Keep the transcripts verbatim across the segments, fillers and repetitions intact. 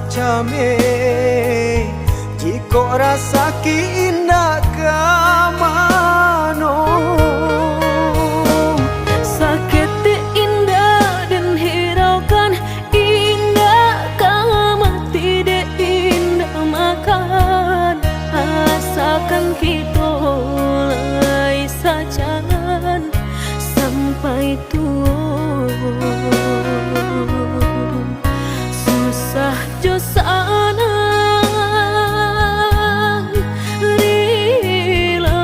Cameh, jikok rasaki indak ka mano. Saketek indak den hiraukan, indak ka mati dek indak makan. Asakan kito lai sajan sampai tuo. Susah jo sanang, rila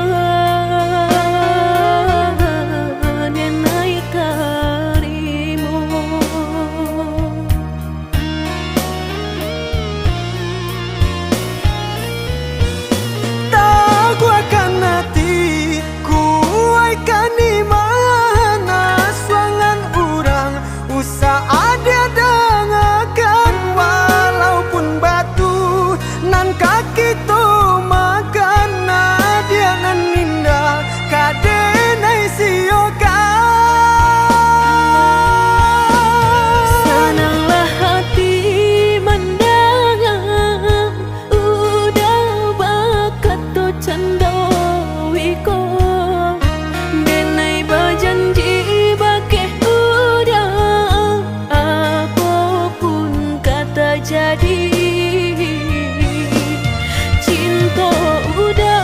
den ai tarimo. Taguahkan ati, kuwaikkan iman, asuangan urang usah adiak dangakan, walaupun batu nan ka kito makan, adiak nan indak ka den ai siokan. Sananglah hati mandanga, uda bakato cando wiko, den ai bajanji bakeh uda, apo pun ka tajadi, cinto uda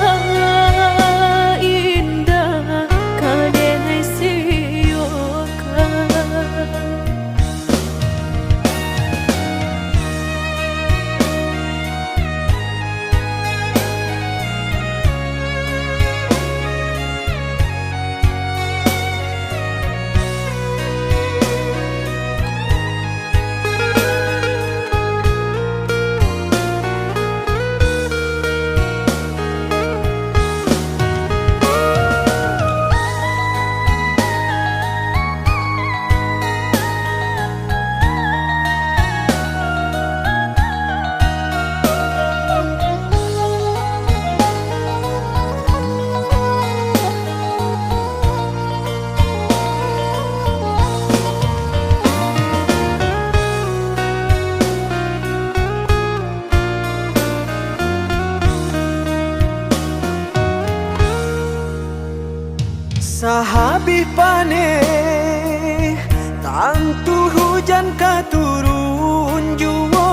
indak ka den ai siokan. Sahabih paneh, tantu hujan ka turun juo.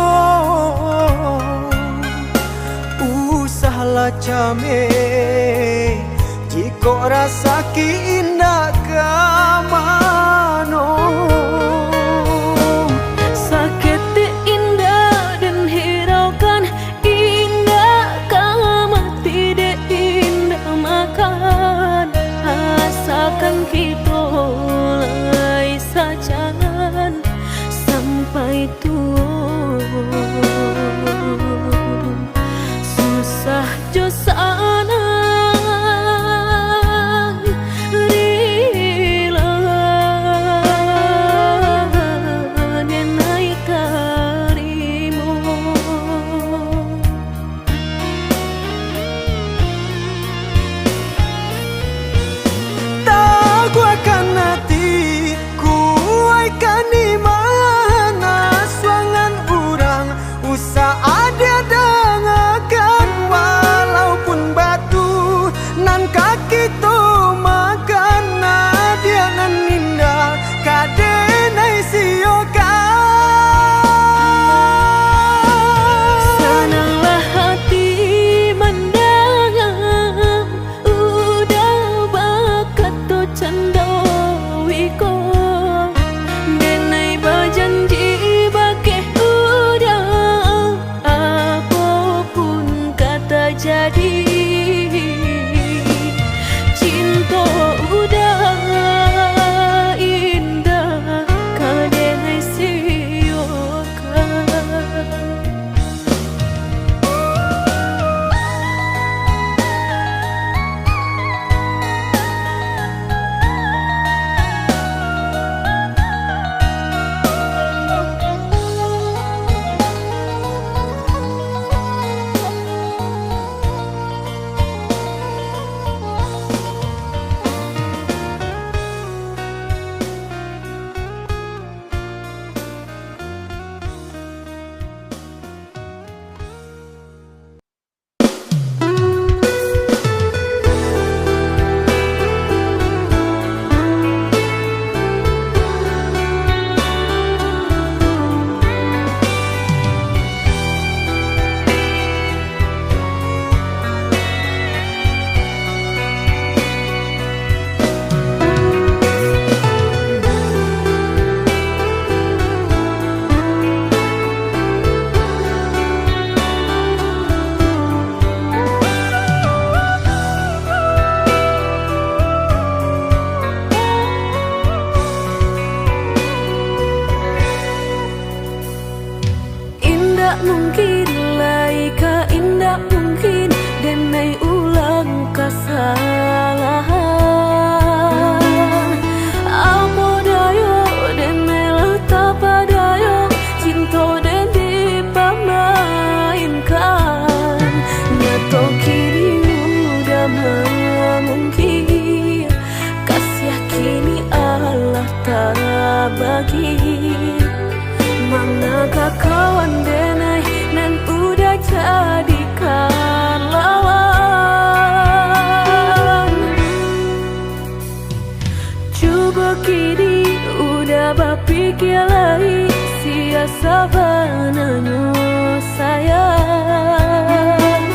Usahlah cameh, jikok rasaki indak ka mano. Saketek indak den hiraukan, indak ka mati dek indak makan. Asakan kito lai sajan sampai tuo. Susah jo sanang, rila den ai tarimo. Taguahkan ati, kuwaikkan iman, asuangan Bagi manga ka kawan denai nan udah jadikan lawan. Cubo kini udah bapikia lai, sia sabananyo sayang.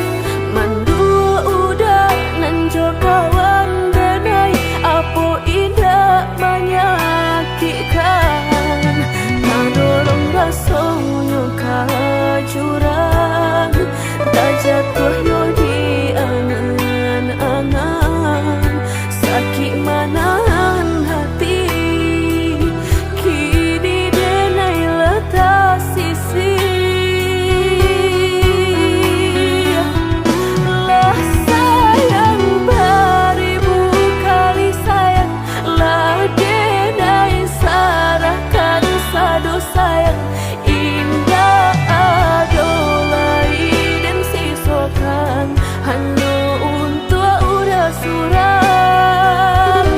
Manduo udah nan jo kawan denai, apo indak manyakikkan? Tadorong rasonyo ka jurang, tajatuah yo di angan-angan. Sakik manahan hati, kini denai lah tasisih. Lah sayang baribu kali sayang, lah denai sarahkan sado sayang. Indak ado lai den sisokan, hanyo untuak urang surang.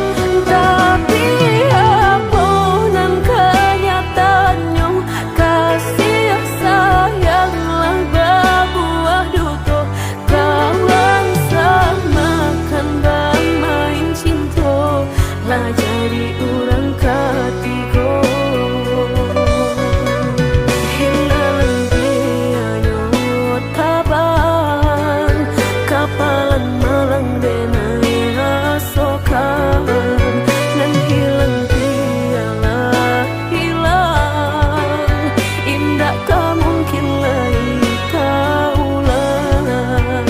Tapi, apo nan kanyataannyo, kasih sayang lah babuah duto. Kawan samakan bamain cinto, lah jadi urang katigo. Hilang pianyo taban, kapalan malang denai rasokan. Nan hilang pialah hilang, indak ka mungkin lai taulang.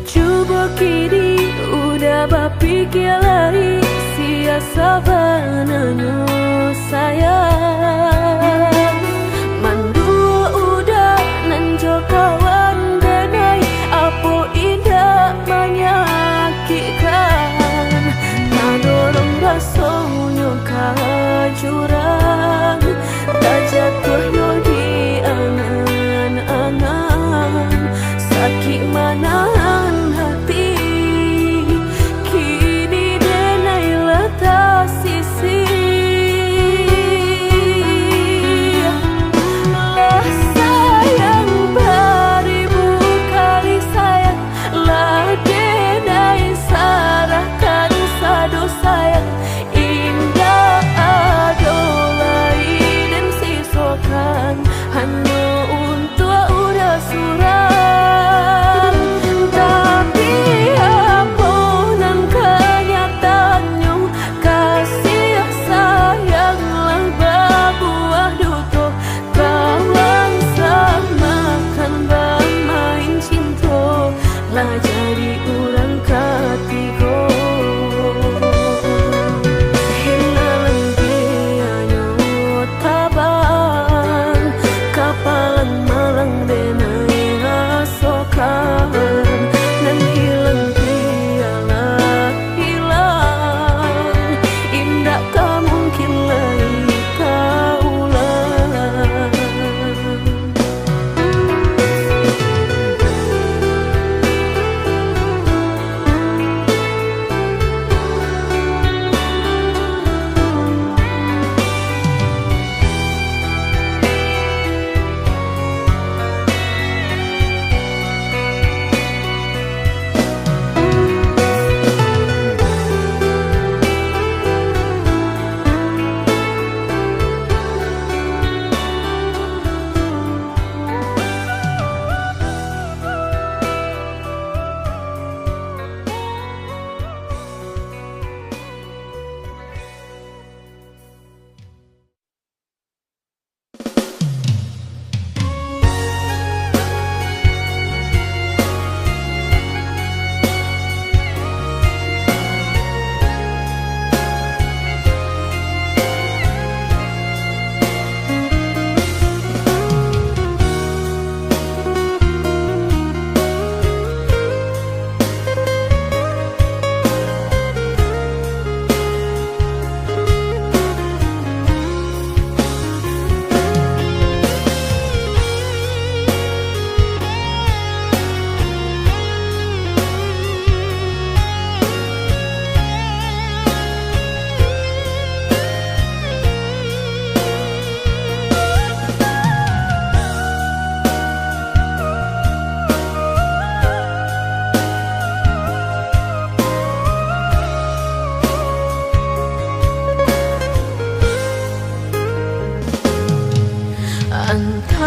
Cubo kini udah bapikia lai, sia sabananyo sayang. Manduo udah nan jo kawan denai, apo indak manyakikkan? Tadorong rasonyo ka jurang, tajatuah yo di angan-angan. Sakik manahan hati, kini denai lah tasisih.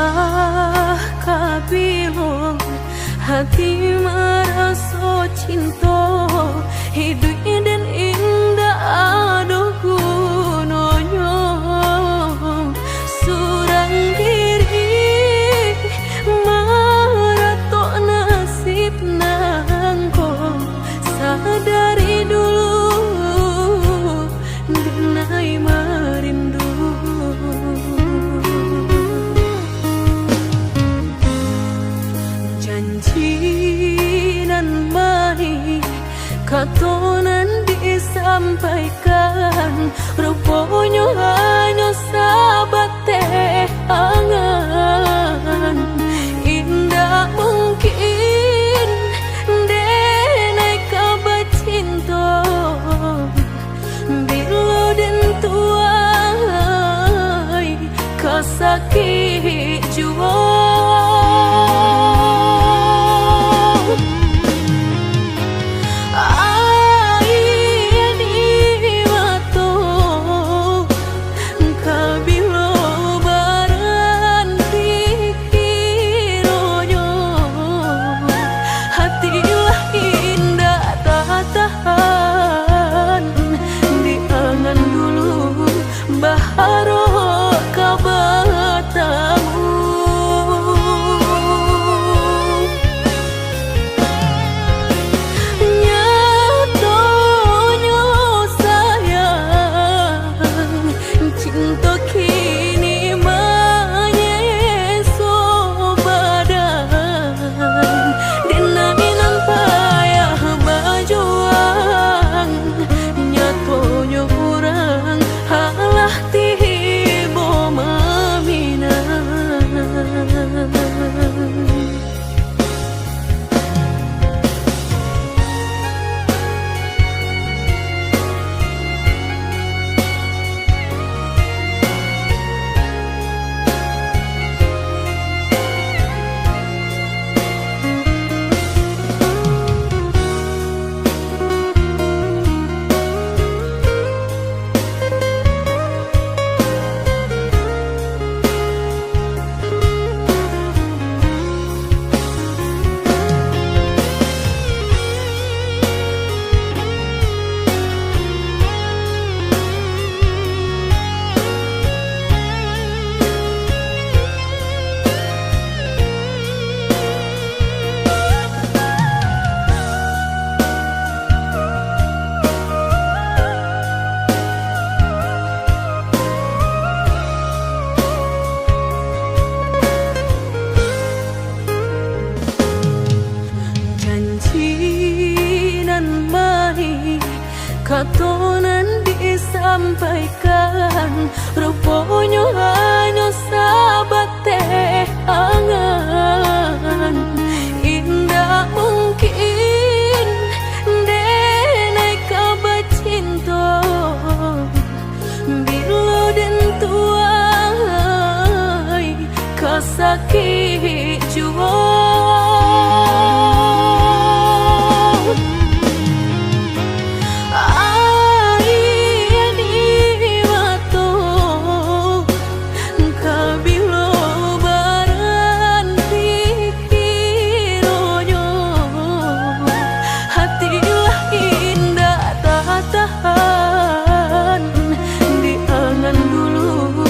Ah, ka bilo hati maraso cinto, iduik den indak ado gunonyo. Surang diri maratok nasib nangko, sadari dulu denai marindu. Janji nan manih, kato nan disampaikan, ruponyo hanyo sabateh angan. Indak mungkin denai ka bacinto, bilo den tuai ka sakik juo. Aia di mato, ka bilo baranti kironyo, hati lah indak tatahan, di angan dulu baharok ka batamu. Nyatonyo sayang, cinto kini manyeso badan. Denai nan payah bajuang, nyatonyo urang alah tibo maminang. Janji nan manih, kato nan disampaikan, ruponyo hanyo sabateh angan. Indak mungkin denai ka bacinto, bilo den tuai ka sakik juo. Aia di mato, ka bilo baranti kironyo, hati lah indak tatahan, di angan dulu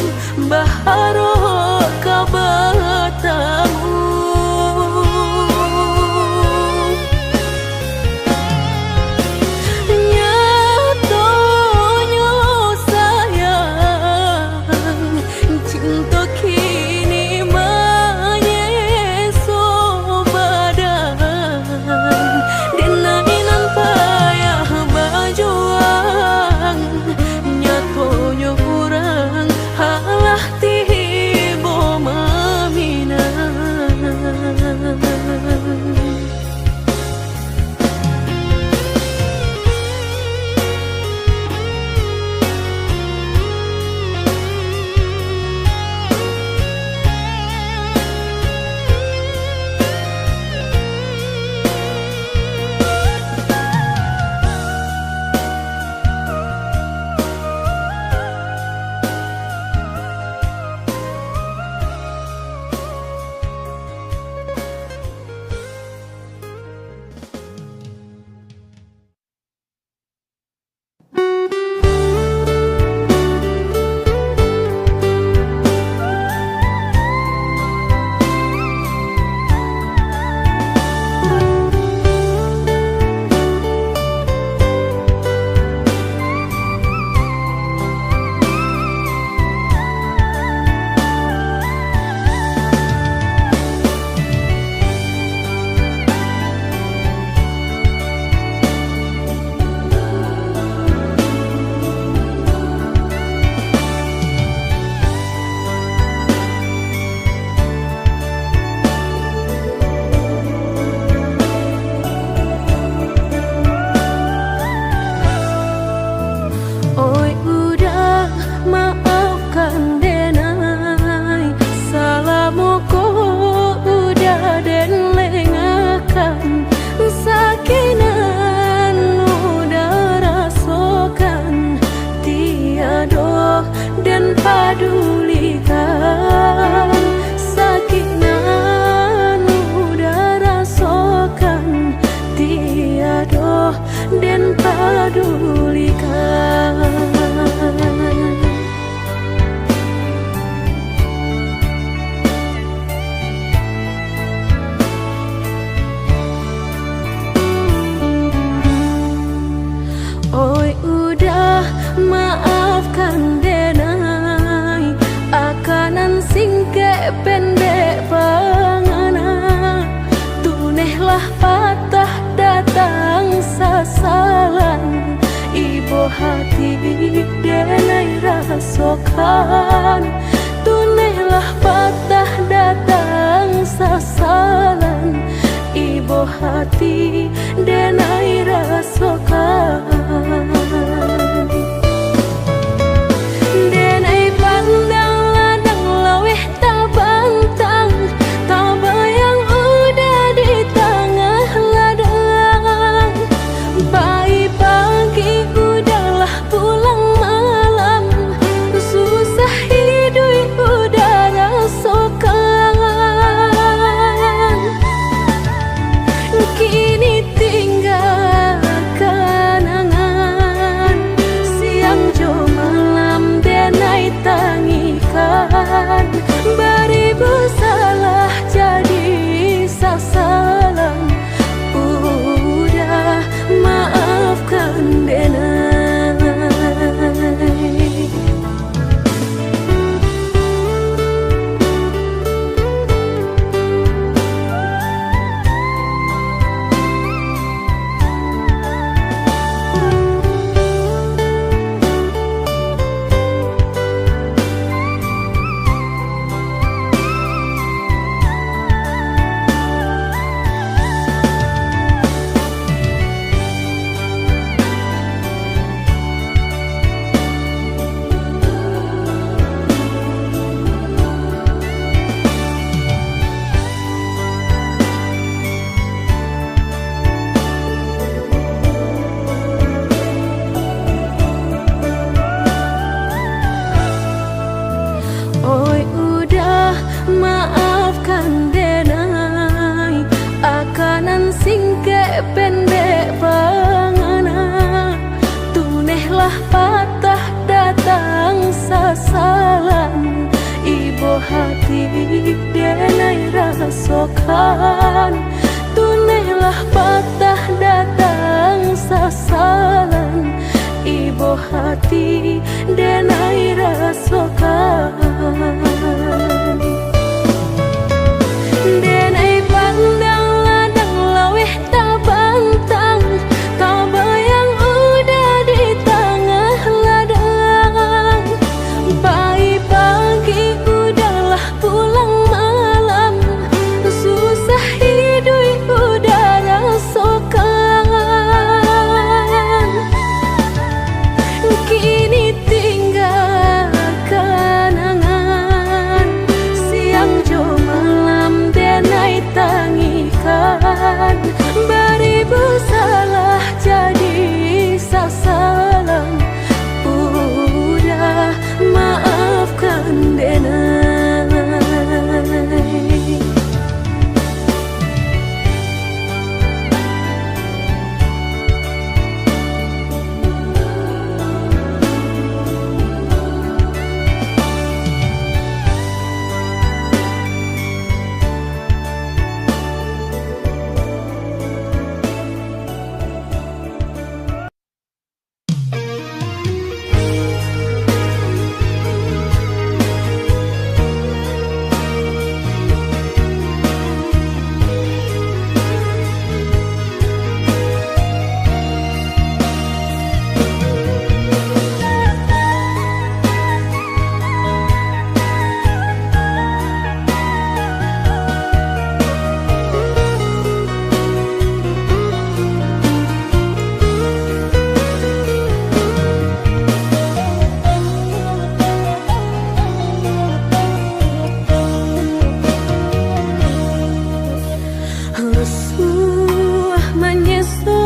baharok ka batamu. Nyatonyo sayang, cinto kini manyeso badan. Denai nan payah bajuang, nyatonyo urang alah tibo Singkek pendek pangana, tunehlah patah datang sasalan. Ibo hati denai rasokan, tunehlah patah datang sasalan. Ibo hati denai rasokan. Denai pandang ladang laweh tabantang, tabayang uda di tangah ladang. Pai pagi udalah pulang malam, susah iduik uda rasokan. Kini tingga kanangan, siang jo malam denai tangikan, baribu salah jadi sasalan. Uda maafkan denai. Oi uda, maafkan denai, akanan singkek pendek pangana, tunehlah patah datang sasalan. Ibo hati denai rasokan, tunehlah patah datang sasalan. Ibo hati denai rasokan. Denai pandang ladang laweh tabantang, tabayang uda di tangah ladang. Pai pagi udalah pulang malam, susah iduik uda rasokan. Kini tingga kanangan, siang jo malam denai tangikan, baribu salah jadi sasalan. Uda, maafkan denai. Rusuah manyeso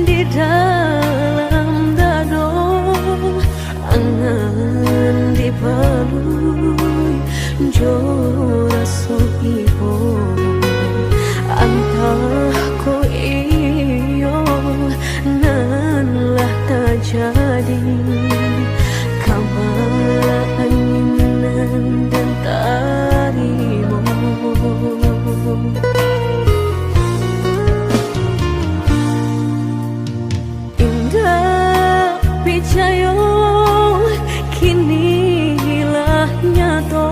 di dalam dado, angan dipalui jo raso ibo. Antah ko iyo nan lah tajadi, kaba angin nan den tarimo. Indak picayo, kini lah nyato,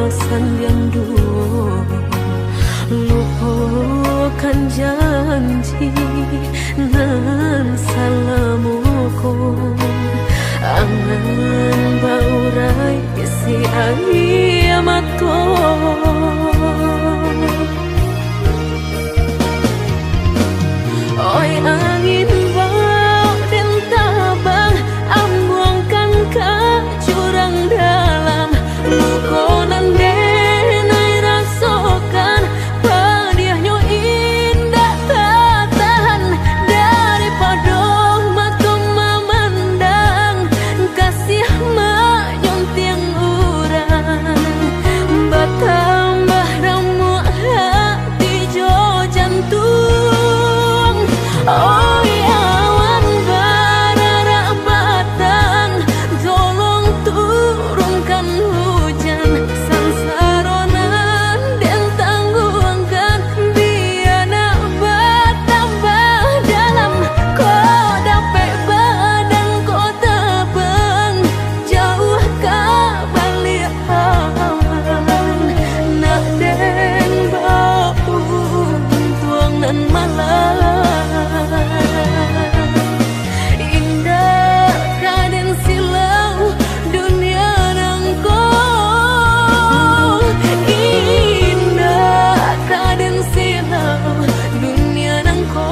Basandiang duo, lupokan janji nan salamo ko. Angan baurai isi aia mato. Oi angin, bao den tabang, ambuangkan ka jurang dalam. Luko nan den ai rasokan, padiahnyo indak tatahan. Daripado mato mamandang, kasiah manyuntiang urang, batambah ramuak hati jo jantuang. Oi awan bararak batang, tolong turunkan hujan. Sansaro nan den tangguangkan, bia nak batambah dalam. Kok dapek badan ko tabang, jauah ka baliak awan, nak den bauntuang nan malang. Indak ka den silau dunia nangko, indak ka den silau dunia nangko.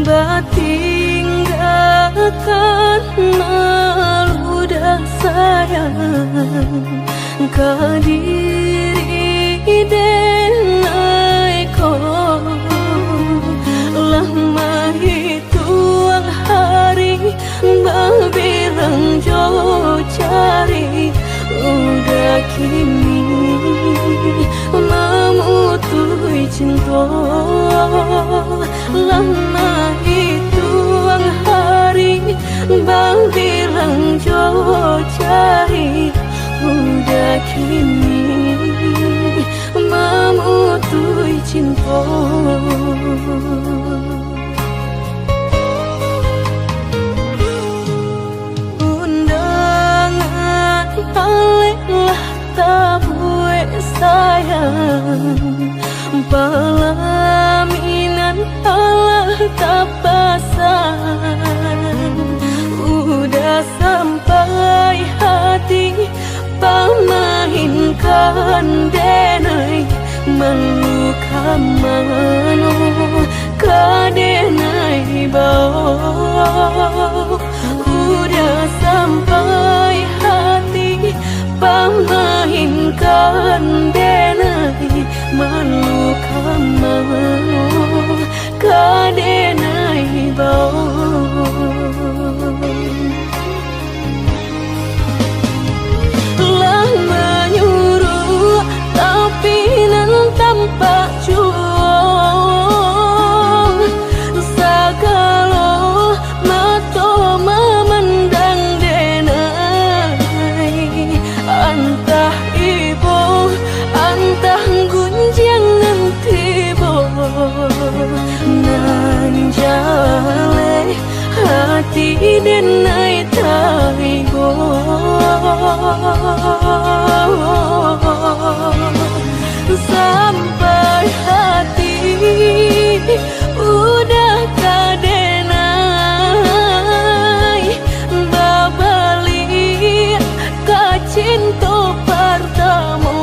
Batinggakan malu dah sayang ka diri denai ko, lah mahi tuang hari, babilang jo jari, udah kini mamutuih cinto. Lah mahi tuang hari, babilang jo jari, udah kini mamutuih cinto. Undangan alek lah tabuek sayang, palaminan alah tapasan. Udah sampai hati pamainkan denai, malu ka mano ka denai bao. Udah sampai hati pamainkan denai, malu ka mano ka denai bao. Lah manyuruak tapi nan tampak juo, sagalo mato mamandang denai. Antah ibo, antah gunjiang nan tibo, nan jaleh hati denai tai. Sampai hati udah ka denai babaliak ka cinto partamo.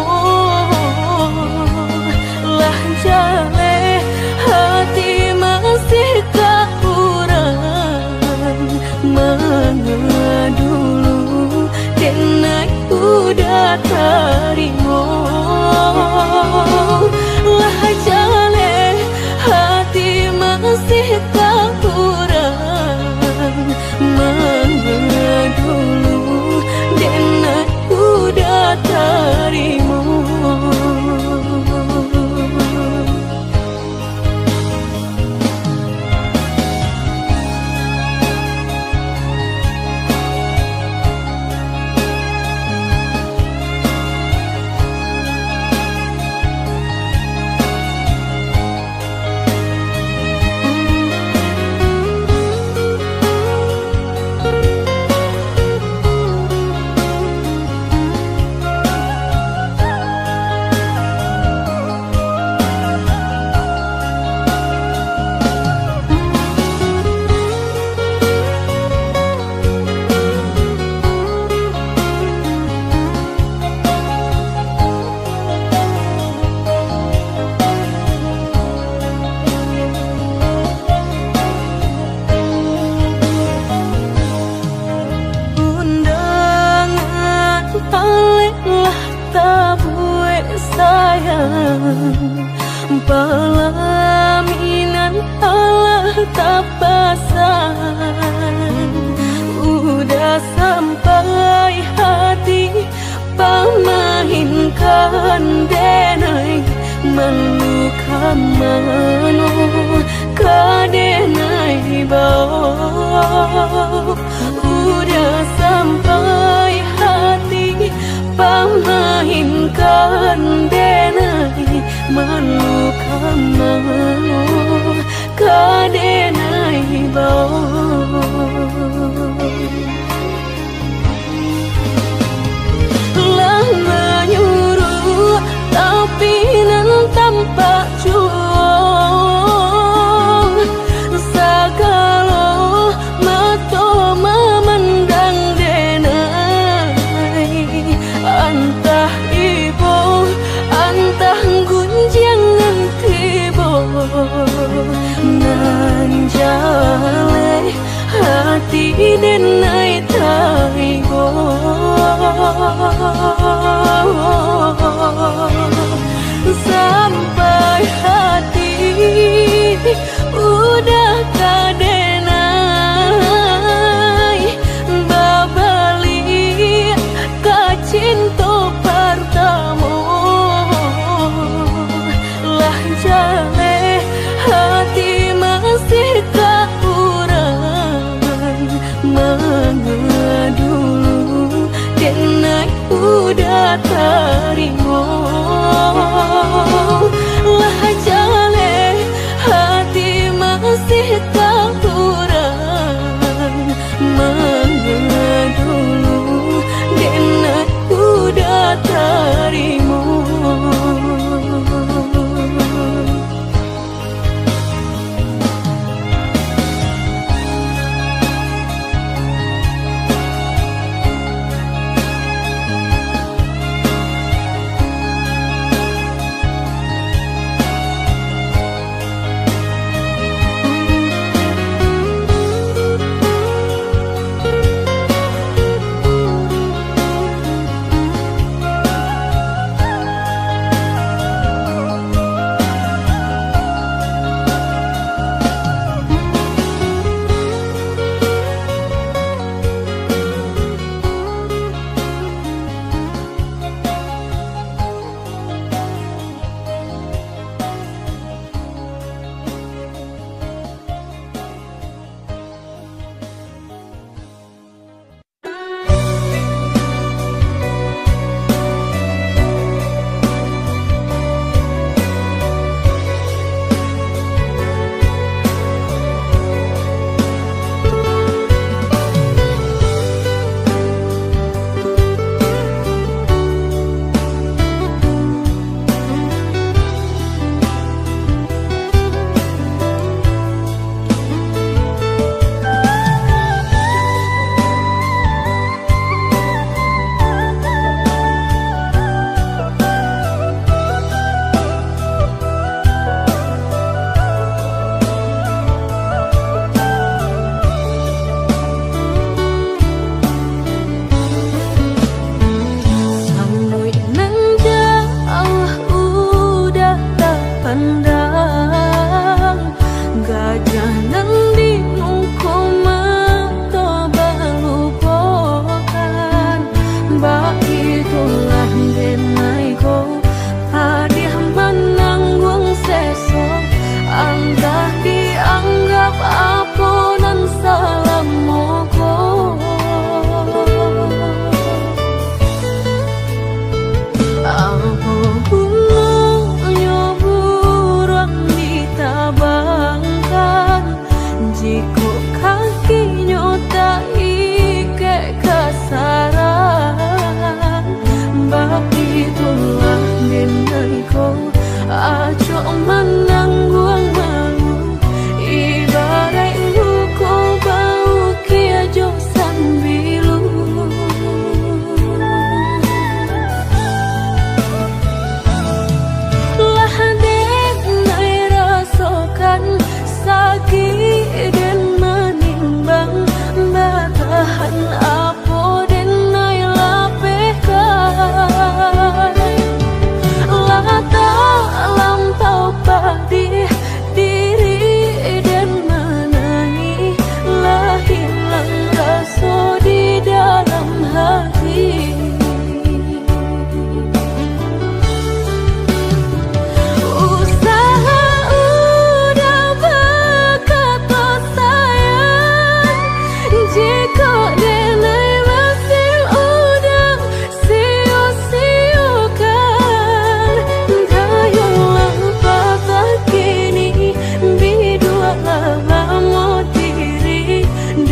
Lah jaleh hati masih ka urang. Manga dulu denai udah tarimo. Lah jaleh hati masih ka urang. Manga dulu denai udah tarimo. Undangan alek lah tabuek sayang, palaminan alah tapasang. Udah sampai hati pamainkan denai, malu ka mano ka denai bao. Udah sampai hati pamainkan denai, malu ka mano ka denai bao. Lah manyuruak, tapi nan tampak juo, sagalo mato mamandang denai. Antah ibo, antah gunjiang nan tibo, nan jaleh hati denai taibo. Sampai hati udah ka denai babaliak ka cinto partamo. Lah jaleh hati masih ka urang, manga dulu denai udah tarimo. Lah jaleh hati masih ka urang, manga dulu denai udah tarimo.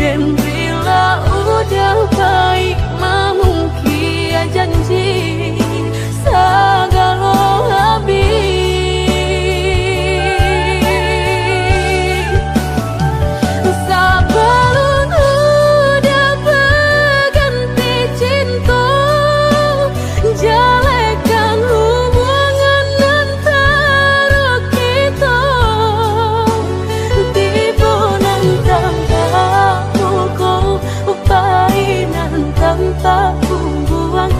Bila udah baik mamungkia janji, sagalo habis. Sabalun udah baganti cinto, jalekan hubungan antaro kito. Tibo nan tampak muko, pai nan tampak bumbuang.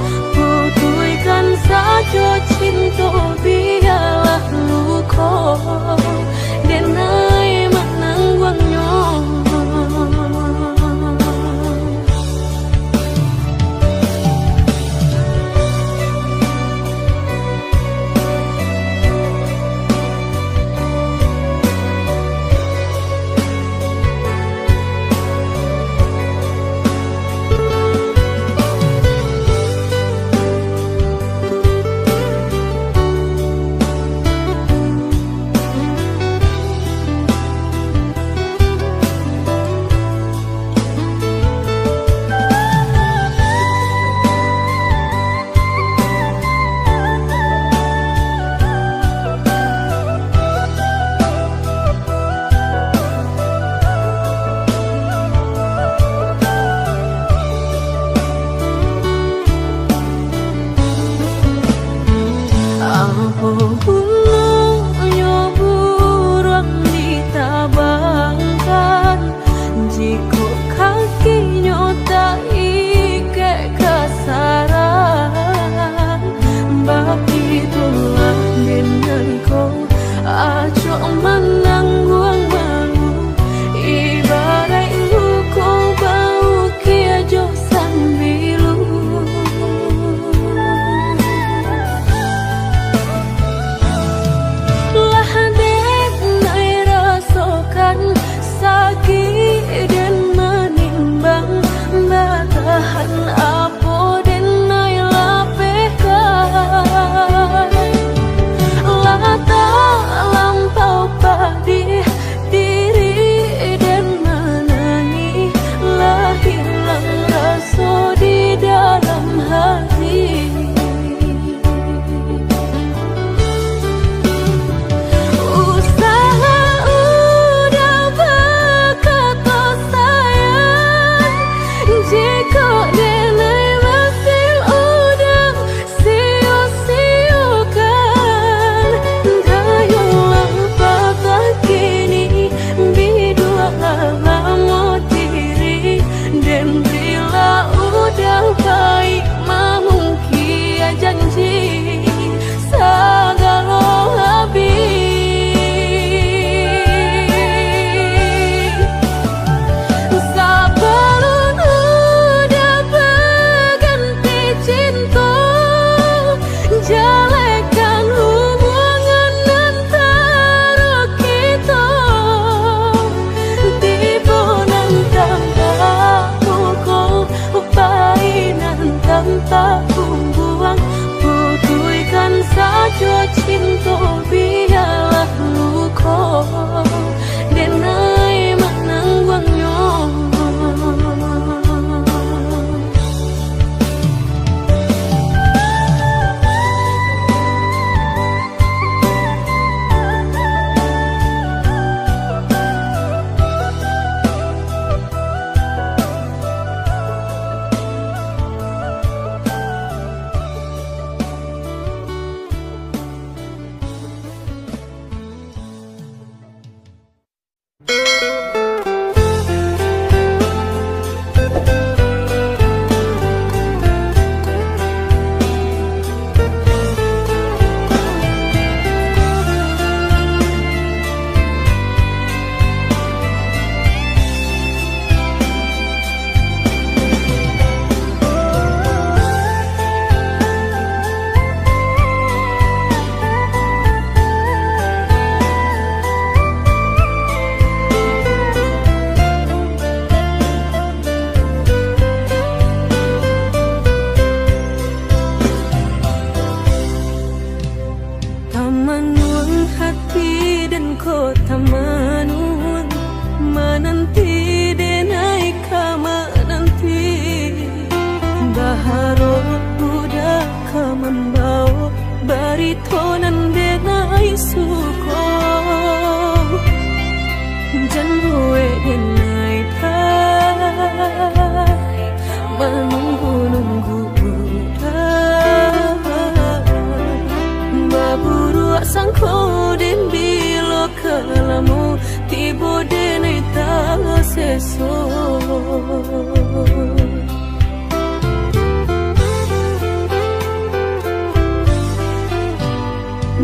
Esok.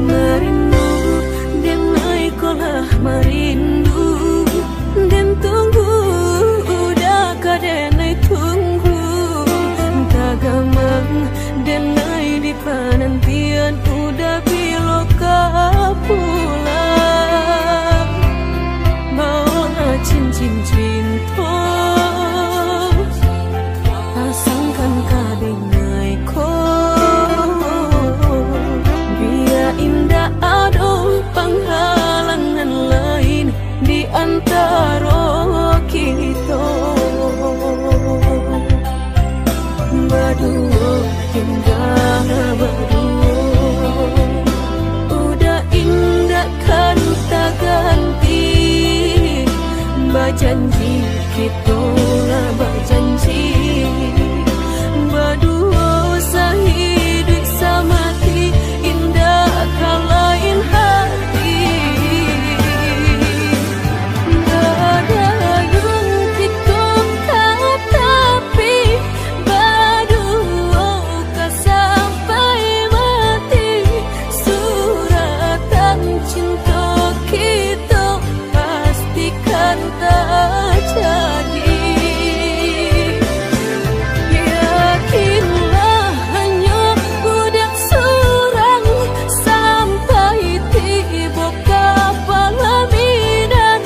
Marindu, den ai ko lah marindu, den tunggu, uda ka den ai tunggu. Tagamang den ai di panantian, uda bilo ka pulang. Baolah cincin cinto, pasangkan ka den ai ko. Bia indak ado panghalangan lain di antaro kito. Baduo, tingga baduo, uda indak kan taganti. Bajanji, kito lah bajanji, baduo sahiduik samati, indak ka lain hati. Badayun kito ka tapi, baduo ka sampai mati. Suratan cinto kito pastikan tajadi. Yakinlah, hanyo uda surang sampai tibo ka palaminan.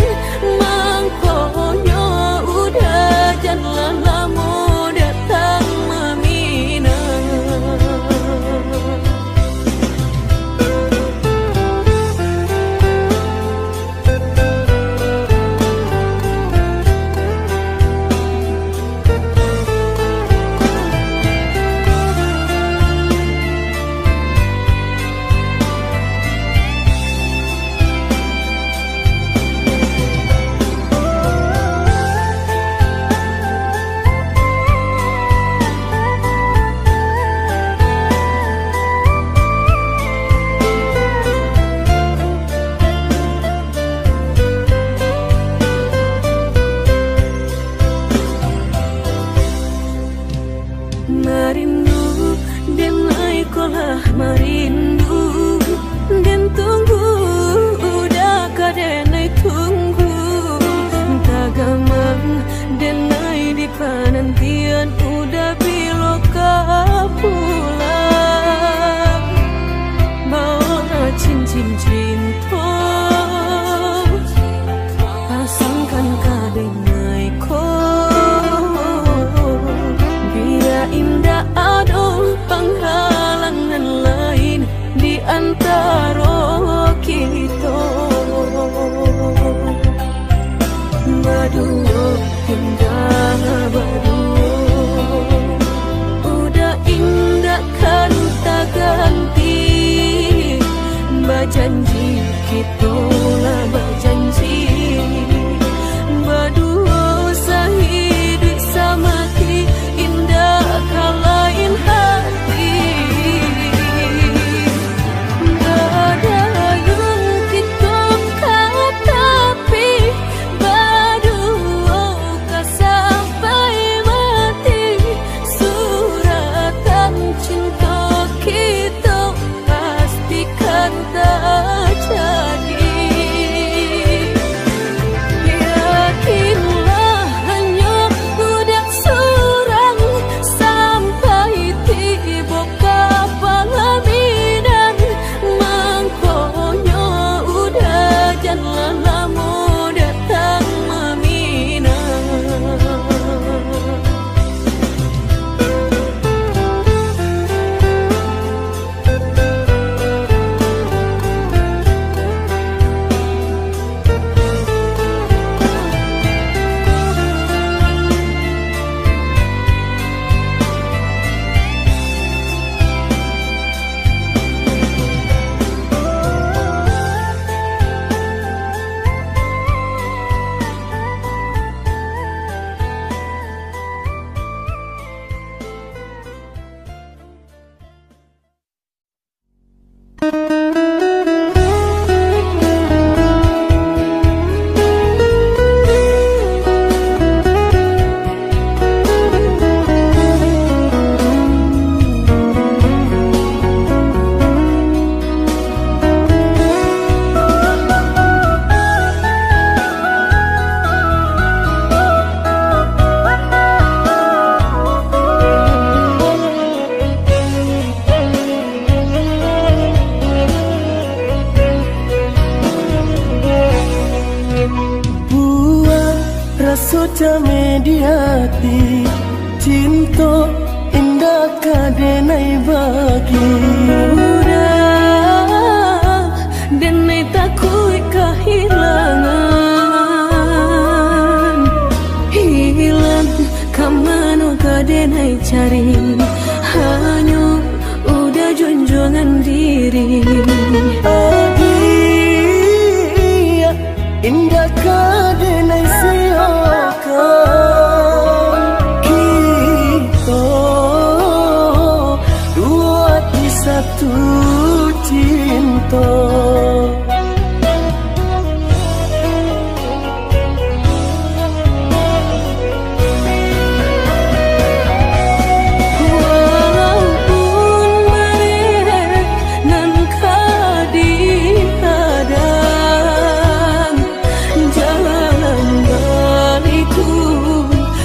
Mangkonyo uda janlah lamo datang maminang. Marindu, den ai ko lah marindu, den tunggu, uda ka den ai tunggu. Tagamang den ai di panantian, uda bilo ka pulang. Baolah cincin cinto, pasangkan ka den ai ko. Bia indak ado panghalangan lain Di ati cinto indak ka denai bagi. Udah, denai takuik kahilangan. Hilang ka mano ka denai cari. Hanyo udah junjuangan diri. Agiah indak ka denai siokan. Kito duo ati satu cinto. Walaupun bareh nan ka dihadang, jalan baliku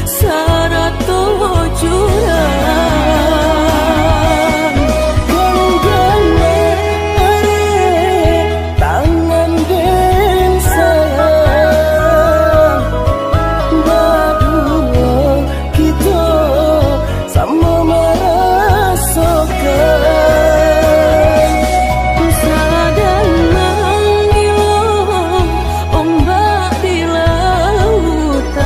sarato jurang. Ganggan areh tangan den sayang, baduo kito samo marasokan. Sadang mangilo ombak di lautan,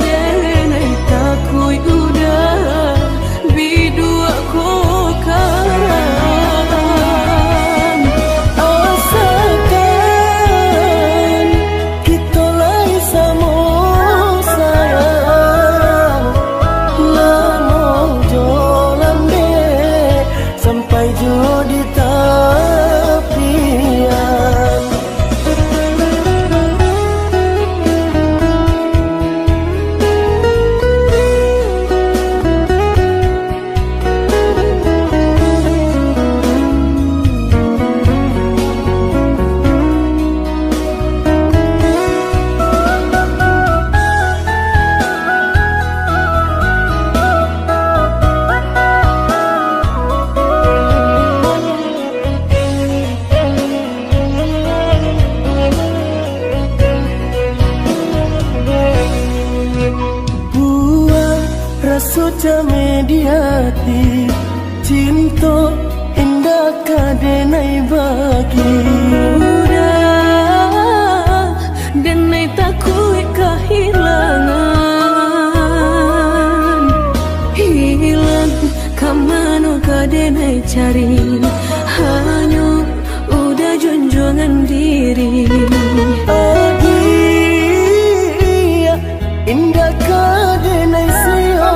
denai takuik udah biduak ko karam. Asakan kito lai samo sayang, lamo jo lambek sampai jo di tapian. Buang raso cameh di ati, cinto indak ka denai bagi. Udah, denai takuik kahilangan. Hilang ka mano ka denai cari, hanyo udah junjuangan diri. Agiah indak ka denai siokan.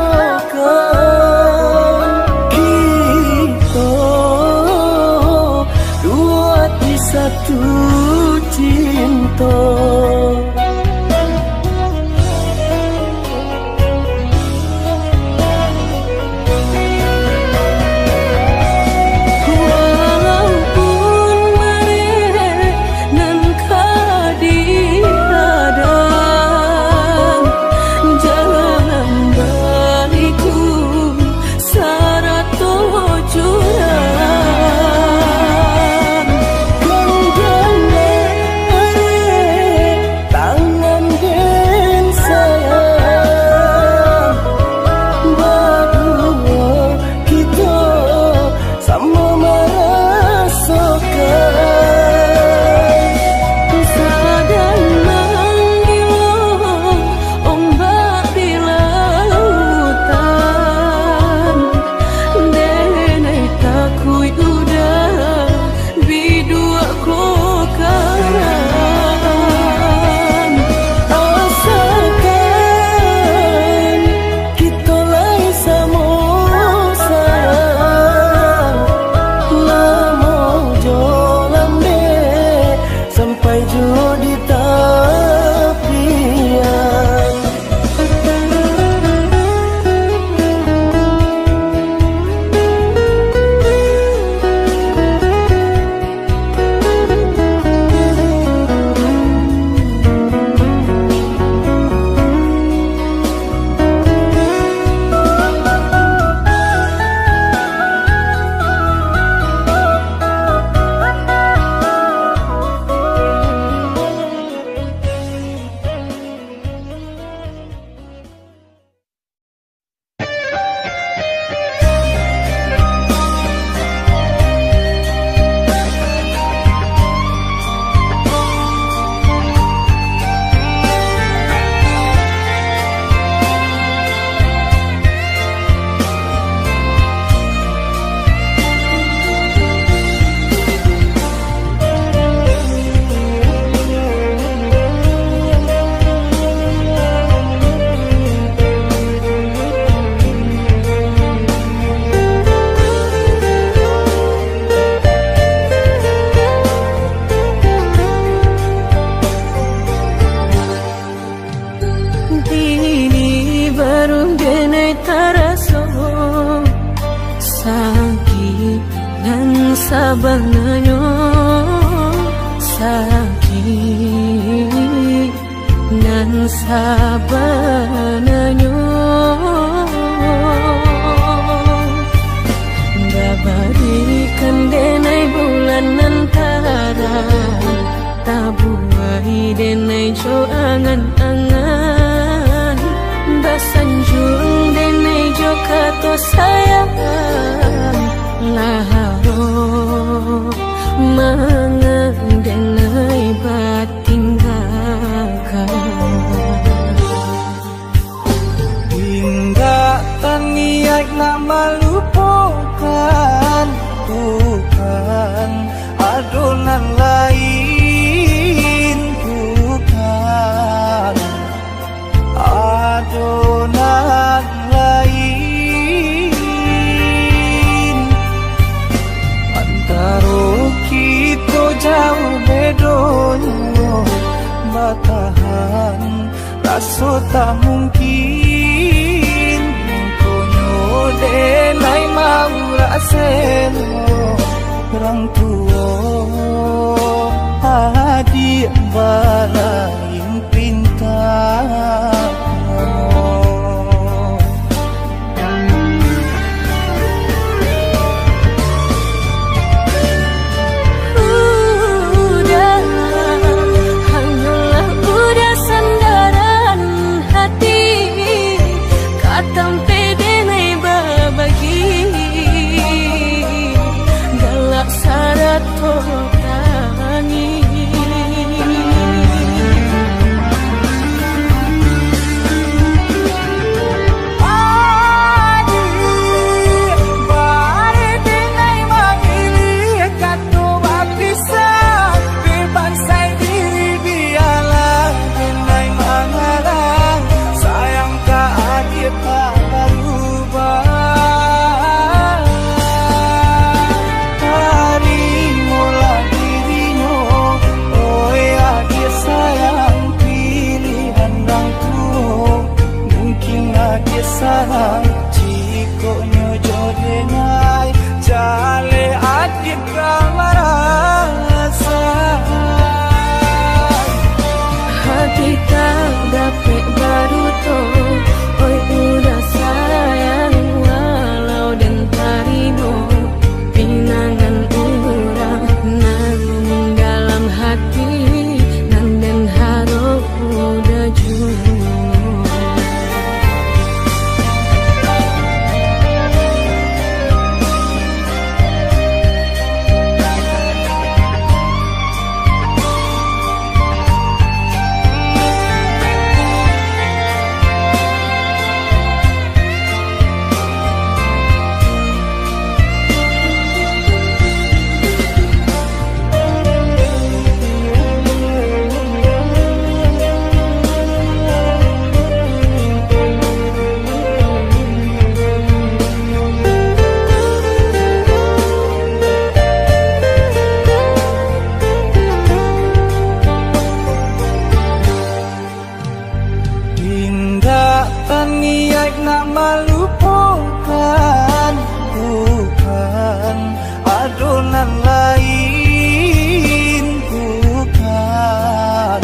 Kito duo ati satu cinto. Baru denai taraso sakik nan sabananyo, sakik nan sabananyo. Babarikan denai bulan nan tarang, tabuai denai jo angan-angan, basanjuang denai jo kato sayang, lah aro mangan denai batinggakan. Indak taniaik nak malupokan, bukan, ado nan lain, bukan, ado nan lain. Antaro kito jauh bedonyo, batahan raso tak mungkin, mangkonyo denai maurak selo, urang tuo adiak balain pinta. Udah, hanyolah udah sandaran hati, ka tampek denai babagi, galak sarato tangih. Adiak, bari denai mangilih kato bapisah, dek bansai diri bialah denai mangarang, sayang ka adiak tak barubah. Tarimolah dirinyo, oi adiak sayang, pilihan urang tuo. Mungkin adiak salah, jikok nyo jo denai, jaleh adiak ka marasa. Hati tak dapek baduto, oi udah sayang, walau den tarimo pinangan urang nan dalam hati, nan den harok udah juo. Indak taniaik nak malupokan, bukan, ado nan lain, bukan,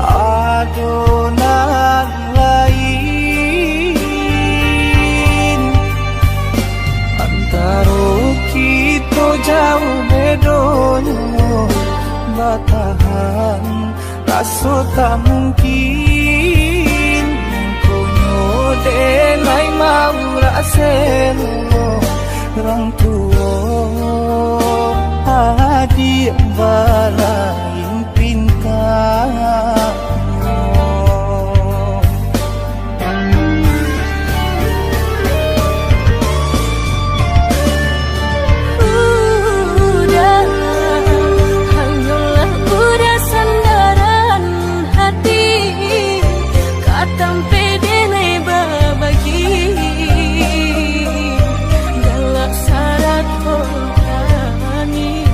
ado nan lain. Antaro kito jauh bedonyo, batahan raso tak mungkin, mangkonyo denai maurak selo, urang tuo adiak balain pinta. Udah, hanyolah udah sandaran hati, ka tampek denai babagi, galak sarato tangih.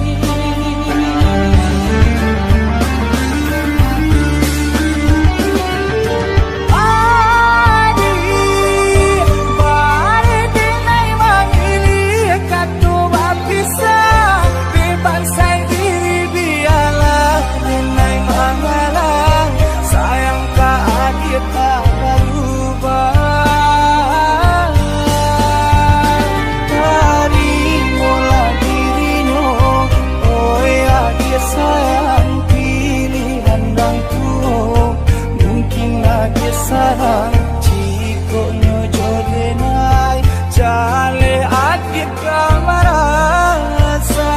Sayang, jikok nyo jo denai, jaleh ati ka marasa.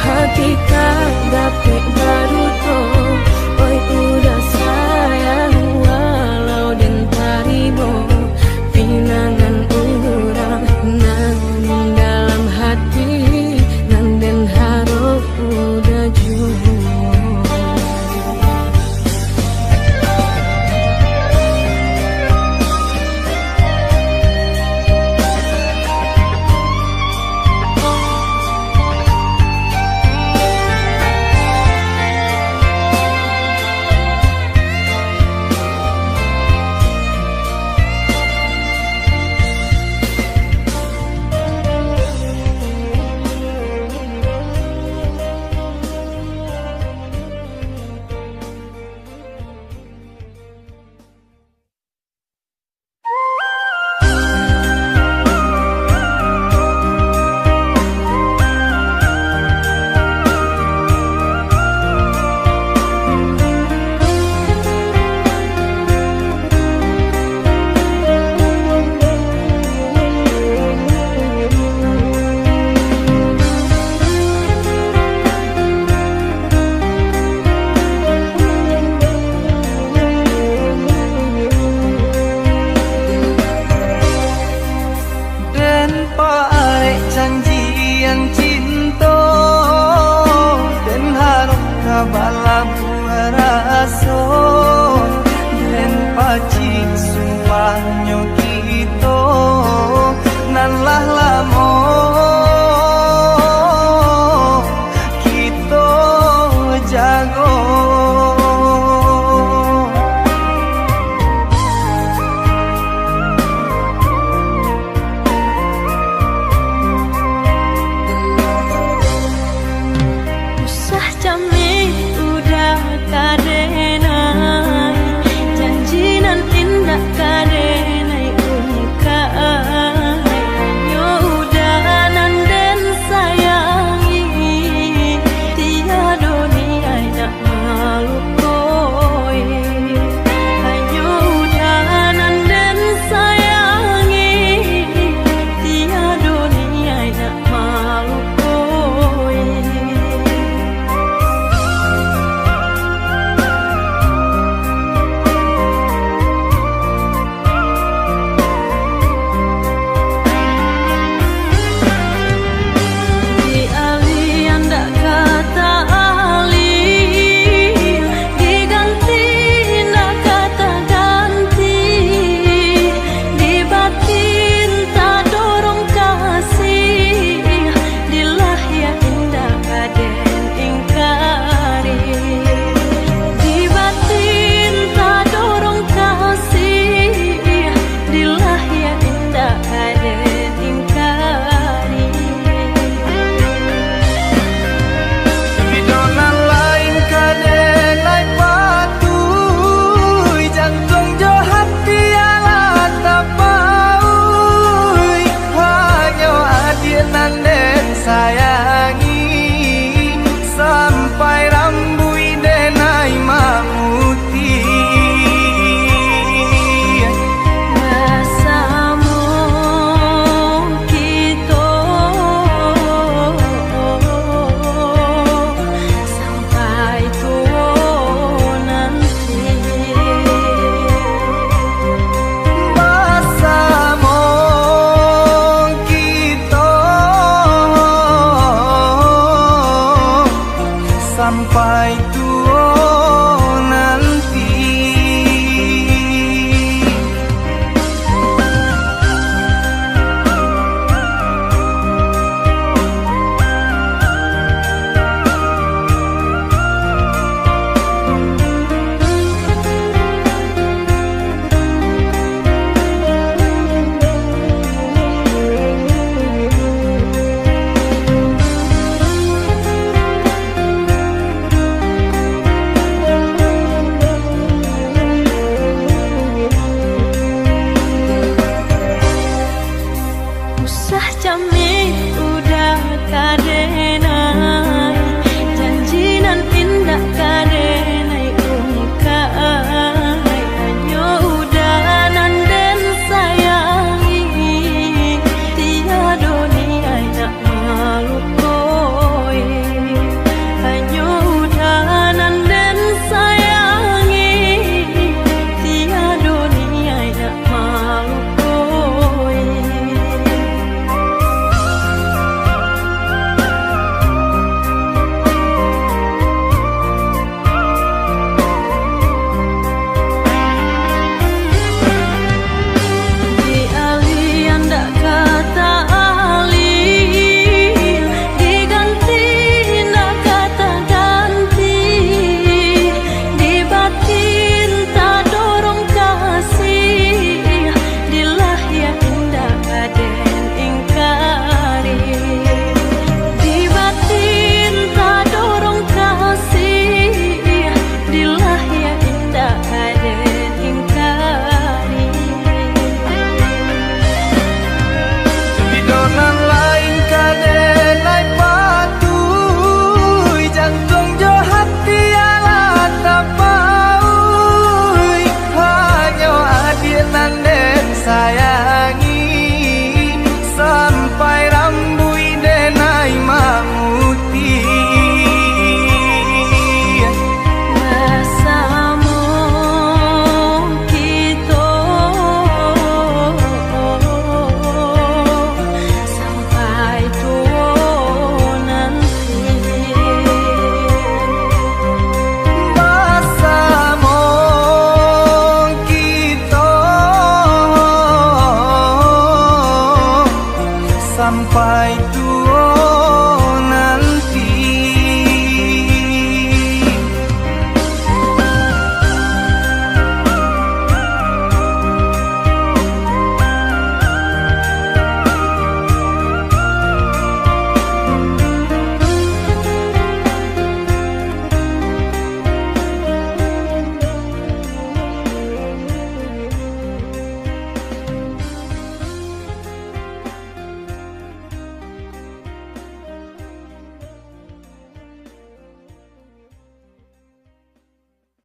Hati ka dapek baduto, oi udah sayang, walau den tarimo pinangan urang nan dalam hati, nan den harok udah juo. Den paarek janjian cinto, den harok ka balabuah raso, den pacik sumpahnyo